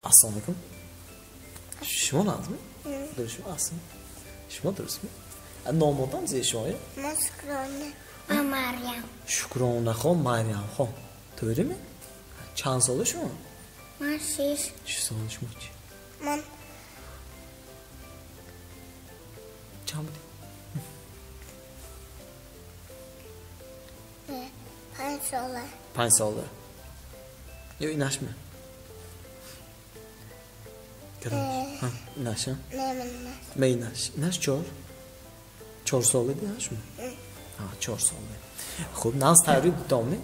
Ассалому алайкум. Шумо нағзми? Дурустми? Ассалом. Шумо дурустми? Номотон зе шумоя? Ман Шукрона ва Марьям. Шукронахон, Марьямхон. To'g'rimi? Чанд сола шумо? Ман 6. 6 сола шумо чи? Ман чанд будед? 5 сола. 5 сола. Ё инашми? Кадом? Инаш, а? Не, ман инаш. Ма инаш. Инаш 4? 4 сола ди, шумо? 4 сола. Хуб, нағз тайёрӣ дидомми?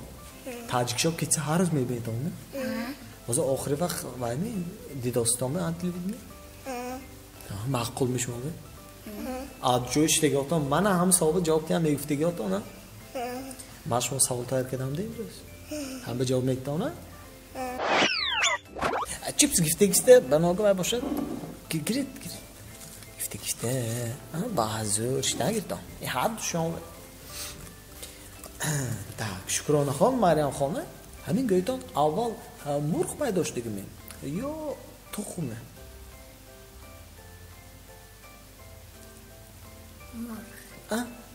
Таҷикшоп кица ҳар рӯз мебинедомми? Ҳозир охири вақт вайми дидостомми ан телевидение? Маъқулми шумоби? Аз ҷои шидагиҳотон мана ҳам саволба ҷавоб диҳам мегуфтагиҳотон, а? Ман шумо савол тайёр кардам да имрӯз. Ҳама ҷавоб медиҳтон, а? Чипс гифтагиста ба нога вай бошад? Гиред, гиред. Гифтагиста, ба ҳазур шида гирдон. Ҳар душон. Так, Шукронахон, Марьямхона, ҳамин гӯйтон аввал мурғ пайдо шудагими ё тухме? Мурғ.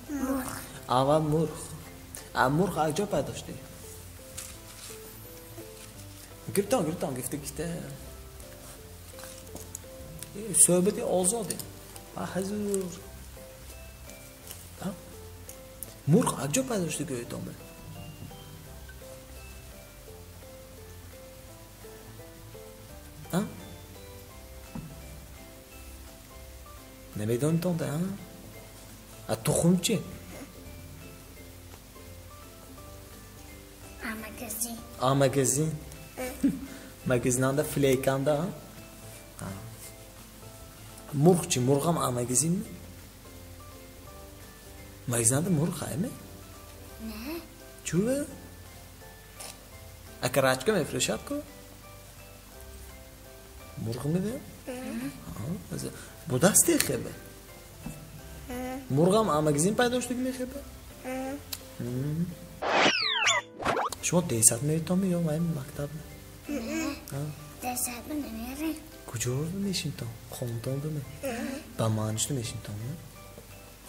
Мурғ. Аввал мурғ. Мурғ аз ҷо пайдо шудаги? Гиртон, гиртон, гифта, гифта. Суҳбати озоде. Ба ҳазур. Мурғ аз ҷо пайдо шудаги гӯйтон? Намедонитон да, а? Тухм чи? А магазин. А магазин. Магазинанда флейканда, а? Мурғ чи? Мурғам а магазинми? Магазинанда мурғ ҳайми? Не. Чува? Ака рачка мефурӯшад ку? Мурғ меде? Будасти хебе? Мурғам а магазин пайдо шудагӣ мехебе? Шумо десат меритонми ё вай мактаб? Десат намерем. Куҷо мешинтон? Хонтон буме? Ба маъништо мешинтон?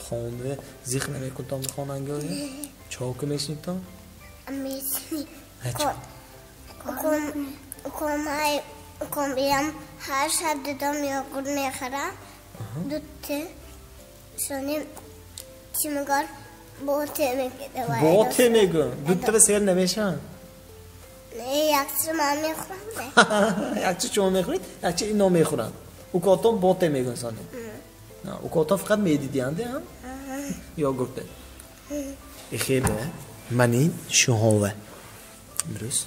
Хонда зиқ намекунтон хонангоя? Чока мешинтон? Мешинем. Укомиям ҳар шаб дудом йогурт мехӯрам. Дутте соним чӣ мегор боте мегӯяд. Боте мегӯ? Дуттава сер намешаванд? Не, якчи ман мехӯрам. Якчи шумо мехӯред, якчи ино мехӯранд. Укотон боте мегӯн соним. Укотон фақат медидиянд, а? Йогурте. Ихебе, манин шуҳова. Имрӯз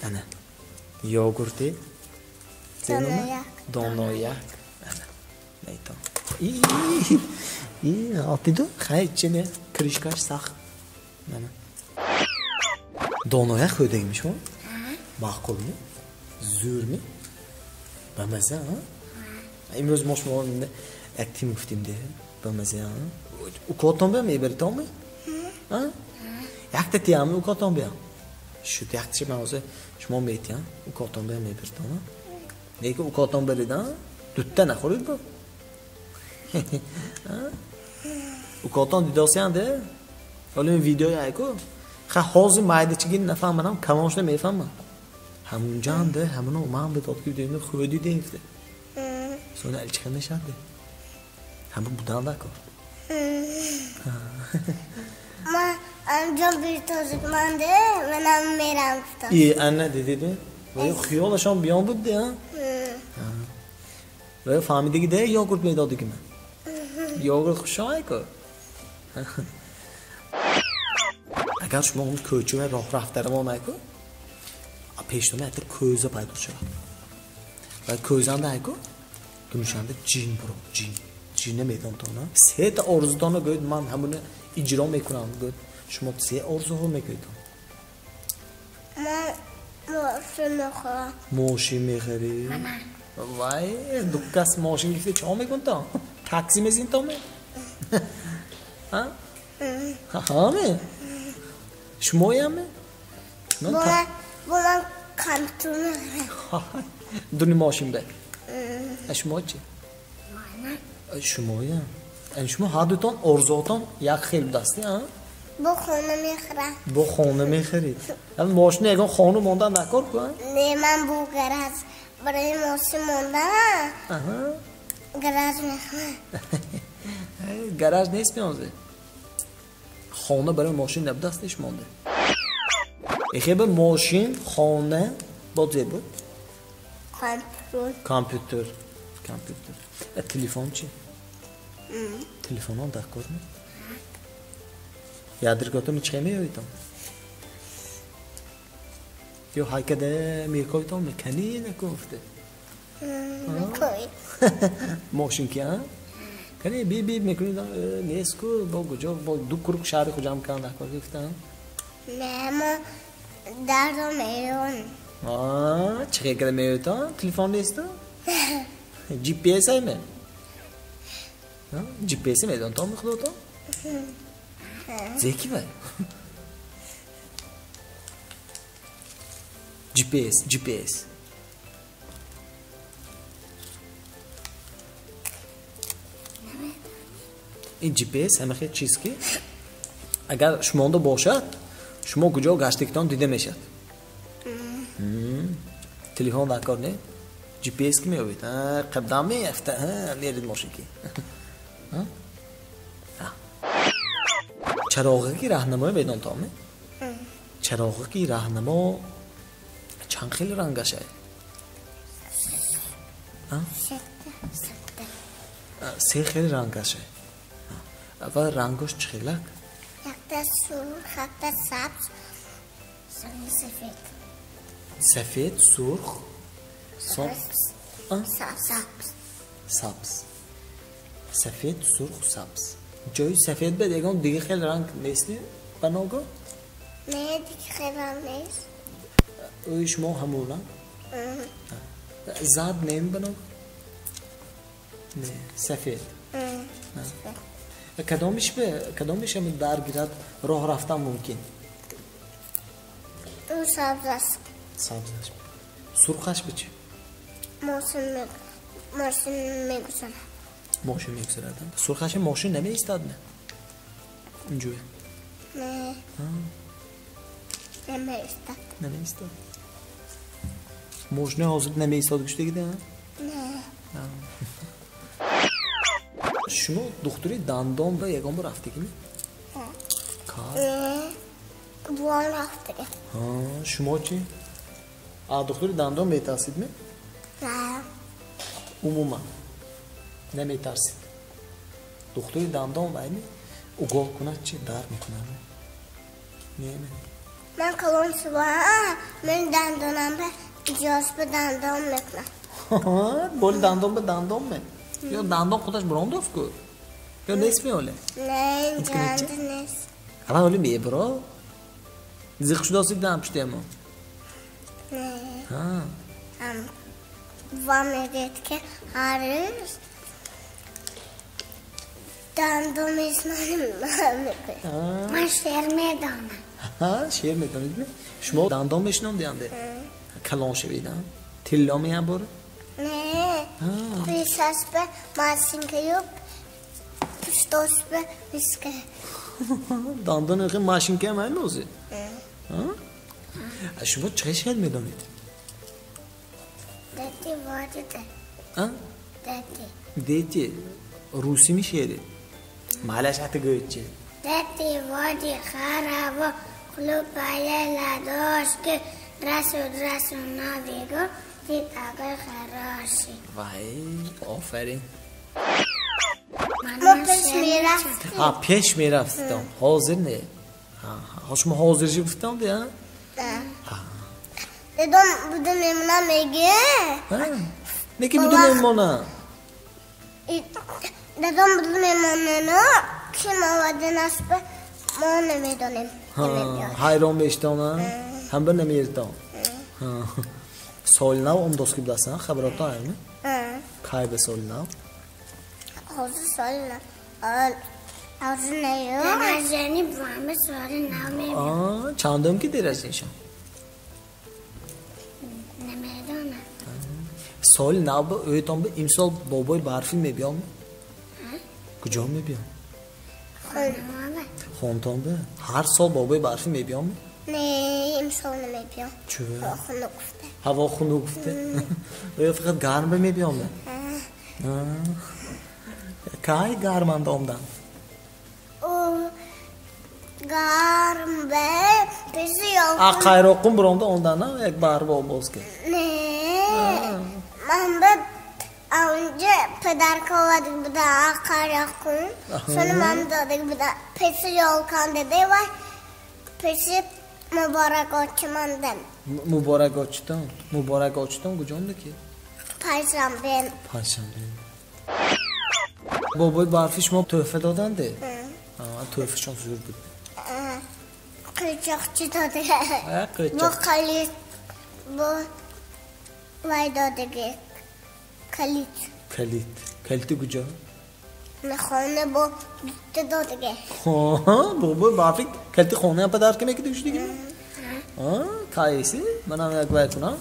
ана йогурти донояк. Ана нейтон. И отиду хай чине крышкаш сахт. Ана. Донояк хӯрдагими шумо? Маъқулми? Зӯрми? Ба маза, а? Имрӯз мо шумо як тим гуфтим де, ба маза, а? Укотон биям мебаритонми? А? Якта тиямми укотон биям? Шуд якташа ман ҳозир шумо метиям, укотон биям мебаритон, а? Лекин укотон барид, а? Дутта нахӯред бо? Укотон дидосиянд, де? Ҳоло ин видеои айку? Ха ҳозир майдачигин нафаҳманам, калон шуда мефаҳмам. Ҳамунҷаанд, де, ҳамуно ман бидод ки видеои хӯрди дефте. Сони алчиқа мешавад, де? Ҳама буданда кор. Ман анҷом биртозик манде, манам мерам гуфтам. И ана дидиди? Ва ё хиёлашон биён буд, де, а? Ва ё фаҳмидиги, де, йогурт медодиги ман. Йогурт хушоай ку. Агар шумо он кӯча ва роҳ рафта равон айку, пештона якта кӯза пайдо шавад. Ва кӯзанда айку, дунушанда ҷин буро, ҷин. Ҷин намедонтон, а? Сета орзутонро гӯед, ман ҳамуна иҷро мекунам, гӯед. Шумо се орзуҳо мегӯед? Ман мошин мехӯрам. Мошин мехарӣ? Вай, ду кас мошин гирифта чо мекунтон? Такси мезинтон ме? А? Ҳа ме? Шумоям ме? Бо ман Компьютер мехарам. Дуни мошин бе. Шумо чӣ? Шумоя. Шумо ҳардутон орзуотон як хел будасти, а? Бо хона мехарам. Бо хона мехарид. Мошина ягон хона мондан накор ку? Не, ман бо гараж. Барои мошин мондан гараж мехарам. Гараж нест меозе. Хона барои мошин набудаст иш монда. Эхеба мошин, хона бо зе буд? Компютер. Компютер. Компютер. Телефон чӣ? Телефонон дар кор не? Ядрготон чӣ меоитон? Ё ҳайкаде мекоитон мекани накуфте? Мекои. Мошин ки, а? Кани би би мекунид нест ку бо куҷо бо ду круг шаҳри Хуҷанд кан дар кор гирифтан? Не, мо дардо меён. Чӣ када меоитон? Телефон несту? GPS айме? GPS медонтон мехудотон? Зеки вай? GPS, GPS. Ин GPS ҳамахел чиз ки агар шумонда бошад, шумо куҷо гаштагитон дида мешавад. Телефон дар кор не? GPS ки меёбед? Қабдан меяфта, мерид мошин ки. Чароғаки раҳнамоя медонтон ме? Чароғаки раҳнамо чанд хел рангашай? Се хел рангашай. Ва рангош чӣ хелак? Якта сурх, якта сабз, сафед. Сафед, сурх, сабз. Сабз. Сафед, сурх, сабз. Ҷои сафед бед ягон дига хел ранг нест ба ногоҳ? Не, дига хел ранг нест. Ӯи шумо ҳамон ранг? Зард нем ба ногоҳ? Не, сафед. Кадомиш дар гирад роҳ рафтан мумкин? Ӯ сабз аст. Сабз аст. Сурхаш бе чӣ? Мошин мегузарад. Мошин мегузарад. Сурхаши мошин намеистад не? Инҷое? Не. Намеистад. Намеистад. Мошина ҳозир намеистад гуштагида? Не. Шумо духтури дандон ба ягон бор рафтагӣ? Кар? Не. Бувам рафтагӣ. Шумо чӣ? Духтури дандон метарсид ме? Не. Умуман наметарсид. Духтури дандон вайми угол кунад чи дард мекунад? Не, не. Ман калон шудам, ман дандонам ба иҷоз ба дандон мекунам. Боли дандон ба дандон ме? Ё дандон худаш бурондофт ку? Ё нест меоле? Не, дандон нест. Ава оли мебро? Зиқ шудосид дан пуштемо? Не. Бувам мегӯяд ки ҳар рӯз дандон мешунонем. Ман шеър медонам. Шеър медонед? Шумо дандон мешунондианде? Калон шавид, тилло меябора? Не. Пешаш ба машинкаю, пуштош ба миска. Дандон машинка ҳам ҳамозе? Шумо чӣ шеър медонед? Дети водите. Дети. Дети. Русӣ мешеъре? Малаш ата гӯед чи? Дети води хараво, хлопали ладошки, драсу драсу новый год, ты такой хороший. Вай, офарин. Мо пеш мерафтем. Пеш мерафтем. Ҳозир не. Шумо ҳозир ши гуфтам де? Дедом буду мемонам меге. Меги буду мемонам. Дедом буду мемонам, ки моваде насб мо намедонем. Ҳайрон мештонам, ҳам bir намеертон. Соли нав омдост ки будастан, хабаротон ами? Кай ба соли нав? Ҳозир соли нав. Ҳозир нею. Дараҷани бувами соли нав мебиёд. Чандум ки дараҷанишон? Соли нав ба ӯйтон ба имсол бобои барфӣ мебиём? Куҷо мебиём? Хонтон ба? Ҳар сол бобои барфӣ мебиём? Не, имсол намебиём. Чӯ? Ҳаво хунук гуфта. Ҳаво хунук гуфта? Ё фақат гарм ба мебиём? Кай гарманда омдан? Гарм ба пеши ёлкун. А қайроқум биромда ондан як барба обоз ки. Не. Ман ба онҷа падарка оварда буда қайроқум. Сони ман дода буда пеши ёлкан деда ва пеши Муборак очи мандам. Муборак очитон. Муборак очитон куҷонда ки? Панҷшанбе. Панҷшанбе. Бобои барфи шумо тӯҳфа доданде? Тӯҳфашон зур буд. Қирчоқчи додаги. Бо калит, бо вай додаги. Калит. Калит. Калити куҷо? Хона бо дутта додаги. Бобои барфи калити хонаам падарка мекида шудиги? Кайси? Манам як вай кунам.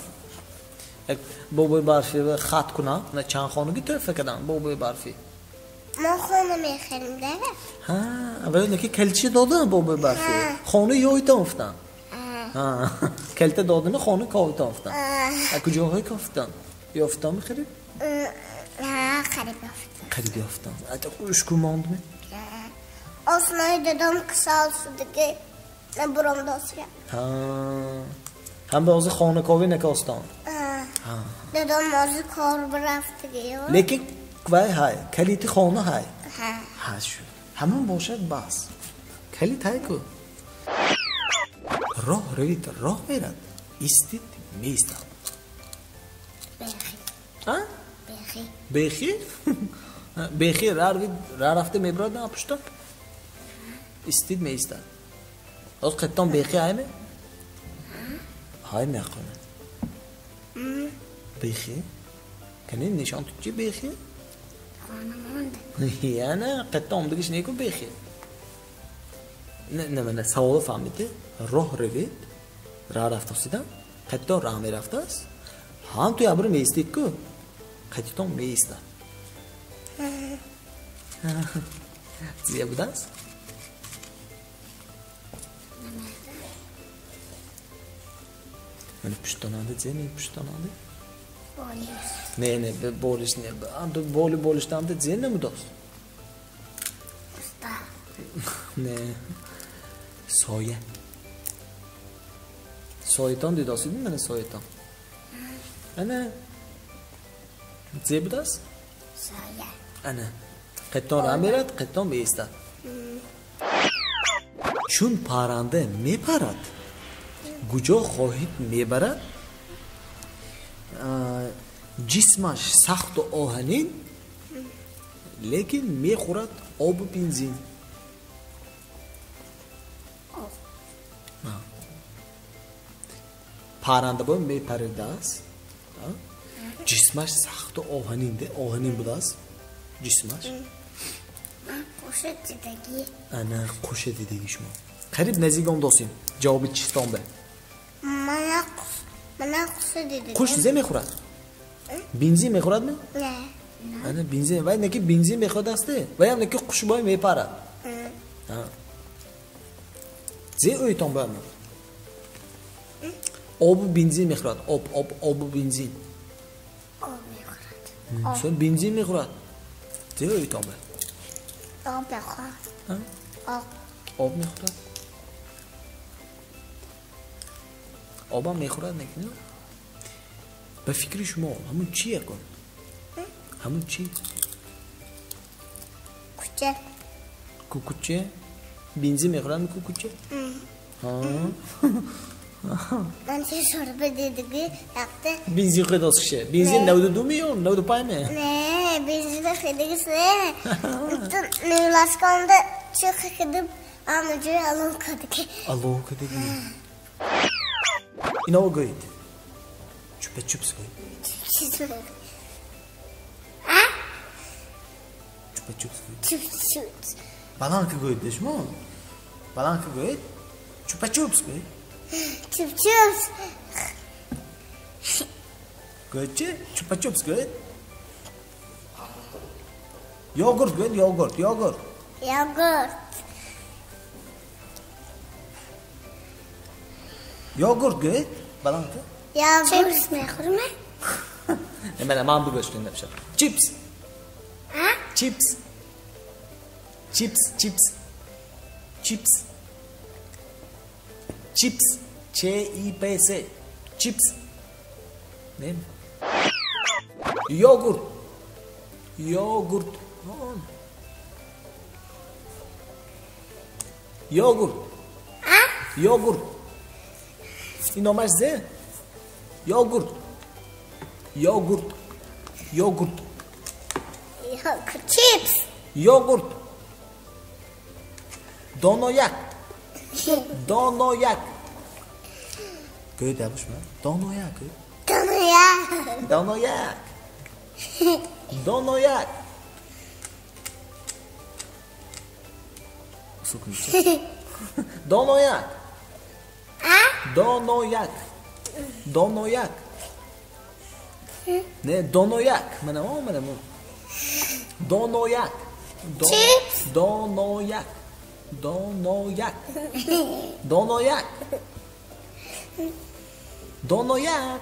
Як бобои барфи хат кунам. Чанд хонаги тӯҳфа кардам бобои барфи? Мо хона мехарим, да? Ҳа, аввал неки калитчи додам бобои барфи. Хона ёйтон гуфтам. Калита додани хона ковитон гуфтам. А куҷоҳое кофтам? Ёфтам мехарид? Ҳа, қариб ёфтам. Қариб ёфтам. Ушку мондми? Осмони дадом кисол шудаги набуром досия. Ҳам ба ҳозир хонаковӣ накостон? Дадом ҳозир кор бирафтаги. Лекин вай ҳай, калити хона ҳай. Ҳа шуд. Ҳамон бошад бас. Калит ҳай ку. Роҳ равид, роҳ мерад. Истид, меистад. Бехи. А? Бехи. Бехи? Бехи ра рафта мебарад на пушта? Истид, меистад. Ҳозир қаттон бехи ҳайме? Ҳай мехонад. Бехи? Кани нишон ту чи бехи? Хона монда. Яна қаттон омдагиш неку бехи. Не, не, саволо фаҳмидӣ? Роҳ равид, ра рафтосида, қаттон раҳ мерафтааст. Ҳам ту ябр меистид ку. Қаттон меистад. Зия будааст? Мани пуштонанда зе не пуштонанда? Болиш. Не, не, болиш не. Анту боли болиштанда зе намудост? Уста. Не. Соя. Соятон дидосидми мана соятон? Ана. Зе будааст? Соя. Ана. Қаттон ра мерад, қаттон меистад. Чун парранда мепарад, куҷо хоҳид мебарад, ҷисмаш сахту оҳанин, лекин мехӯрад обу бензин. Парранда бо мепаридааст, ҷисмаш сахту оҳанин, оҳанин будааст ҷисмаш. Қуша дидагӣ. Ана қуша дидагӣ шумо. Қариб наздик омдосем. Ҷавоби чистон бе. Мана қуша дидагӣ. Қуш зе мехӯрад? Бензин мехӯрад ме? Не. Ана бензин, вай неки бензин мехӯрад асте. Вай ҳам неки қуш бой мепарад. Зе ӯйтон бо мо. Обу бензин мехӯрад. Об, об, обу бензин. Об мехӯрад. Сон бензин мехӯрад. Зе ӯйтон бо. Об мехӯрад. Об. Об мехӯрад. Обам мехӯрад некино? Ба фикри шумо ҳамун чи якон? Ҳамун чи? Куча. Кукуче? Бензин мехӯрад ми кукуче? Ман шурба дидагӣ якта. Бензин хӯрдос кише. Бензин 92 ми ё 95 ми? Не, бензин хӯрдагис не. Нӯласконда чиқ кидиб ама ҷой алов кардагӣ. Алов кардагӣ. Иново гӯед. Чупа чупс гӯед. Чупа чупс гӯед. Чуп чупс. Баланд ки гӯед шумо? Баланд ки гӯед? Чупа чупс гӯед. Чуп чупс. Гӯед чи? Чупа-чупс гӯед. Йогурт гӯед, йогурт, йогурт. Йогурт. Йогурт гӯед. Баланд. Йогурт. Чипс мехӯрме? Мана ман бигӯш кунам шаб. Чипс. Чипс. Чипс, чипс. Чипс. Чипс. Ч И П С. Чипс. Не? Йогурт. Йогурт. Йогурт. Йогурт. Ин номаш зе? Йогурт. Йогурт. Йогурт. Йогурт. Чипс. Йогурт. Донояк. Донояк. Гӯед абушма. Донояк. Донояк. Донояк. Донояк. Донояк. Донояк. Донояк. Не, донояк. Мана, мана. Донояк. Чипс. Донояк. Донояк. Донояк. Донояк.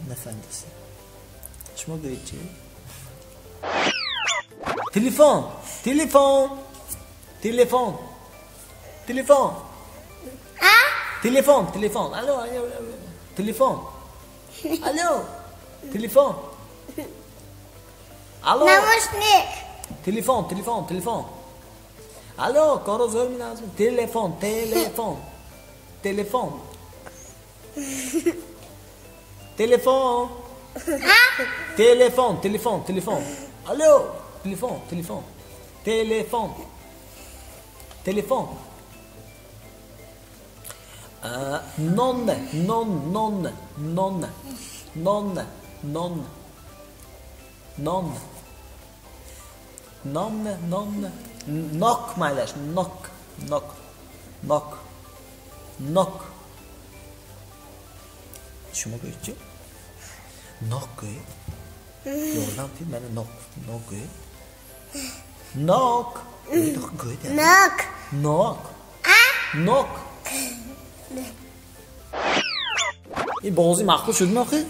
Нафаҳмидааст. Шумо гӯед чи? Телефон. Телефон. Телефон. Телефон. Телефон, телефон. Алло, алло, алло. Телефон. Алло. Телефон. Алло. Наушник. Телефон, телефон, телефон. Алло, коро зор миназм. Телефон, телефон. Телефон. Телефон. Телефон, телефон, телефон. Алло, телефон, телефон. Телефон. Телефон. Нонне, нон, нонне, нонне, нонне, нонне, нонне, нонне, нонне, нок майлаш, нок, нок, нок, нок. Шумо гӯед чи? Нок гӯед. Ёрдам дид, мана нок, нок гӯед. Нок. Гӯед. Нок. Нок. Нок. Ин бозӣ мақбул шудми охи?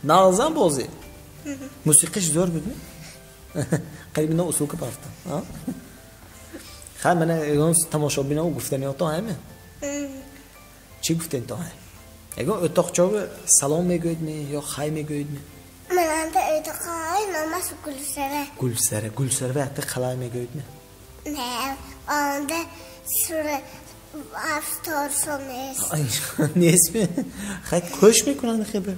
Нағзам бозӣ? Мусиқиш зӯр будми? Қариб ино усулка бафтам. Хай, мана ягон тамошобино гуфтаниёто ҳаме? Чӣ гуфтен то ҳай? Ягон o'toqchога салом мегӯедми ё хай мегӯедми? Мананда o'toqay номаш Гулсара. Гулсара, Гулсара ва якта қалай мегӯедми? Не, онда сура афторшо нест. Нестми? Хай кӯш мекунанд хебе.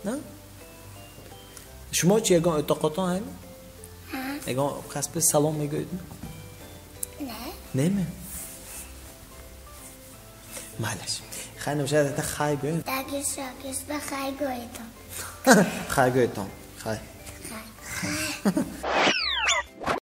На? Шумо чи ягон o'toqотон ҳайми? Ягон касби салом мегӯедми? Не. Неме? Майлаш. Хай намешавад якта хай гӯем. Дагиш шогиш ба хай гӯедон. Хай гӯедон. Хай. Хай.